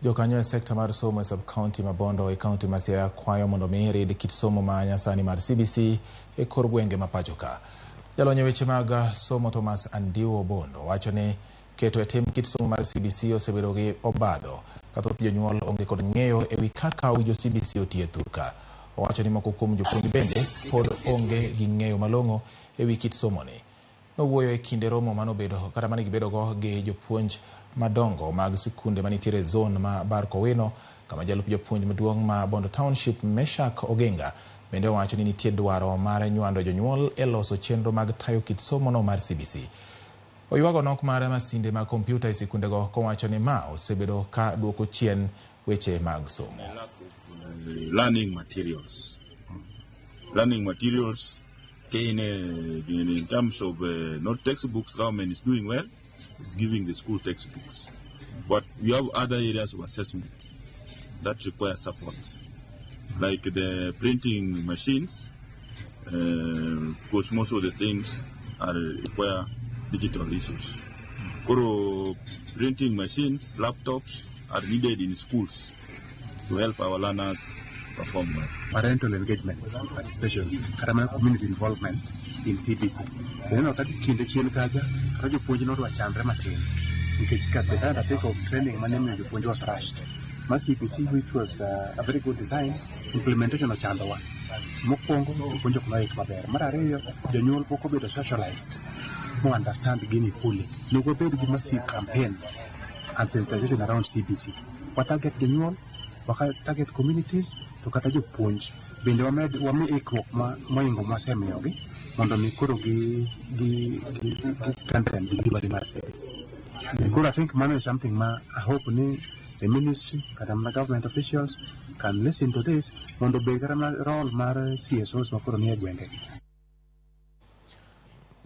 Jokanyo e sekta mar somo e sub-county ma Bondo e kaunti ma Siaya kwayo mondo mi rid kit somo ma nyasani mar CBC e kor gwenge ma pacho ka. Jalony e weche mag somo Thomas Andiwo Bondo wacho ni keto e tim kit somo mar CBC osebedo gi obadho ka thoth jonyuol onge kod ng'eyo e wi kaka owinjo CBC oti e thurka. Owacho ni moko kuom jopuonj bende pod onge gi ng'eyo malong'o e wi kit somoni. Nowuoyo e kinde romo manobedo kata mane gibedogo gi jopuonj madongo mag sikunde manitiere e zone ma Bar Kowino, kama jalup japuonj maduong' ma Bondo Township Meshak Oginga bende owacho ni nitie dwaro mar nywando jonyuol e loso chenro mag tayo kit somono mar CBC. Oywago nok mar masinde mag kompyuta e sikundego kowacho ni ma osebedo ka duoko chien weche mag somo. Learning materials. Learning materials in terms of not textbooks, government is doing well, it's giving the school textbooks. But we have other areas of assessment that require support, like the printing machines, because most of the things are require digital issues. Koro printing machines, laptops are needed in schools to help our learners perform well. Parental engagement, participation, kata mana community involvement in CBC. Ineno ka kinde chien kacha, kata jopuonj nodwa chandre matin nikech ka the kind of training mane imiyo jopuonj was rushed. Ma CBC, which was a very good design, implementation ochandowa. Mokwongo, jopuonj ok noik maber. Mar ariyo, jonyuol pok obedo socialized mo understand gini fully. Onego wabed gi massive campaign and sensitization around CBC. Wa target jonyuol, wa target communities, to kata jopuonj bende wamed wami ikruok ma moingo mwasemiyogi mondo mi koro gi strengthen the delivery mar CBC. Koro I think mano is something ma I hope ni the ministry kata mana government officials can listen to this mondo obed kata mana role mar CSOs ma koro nie gwenge.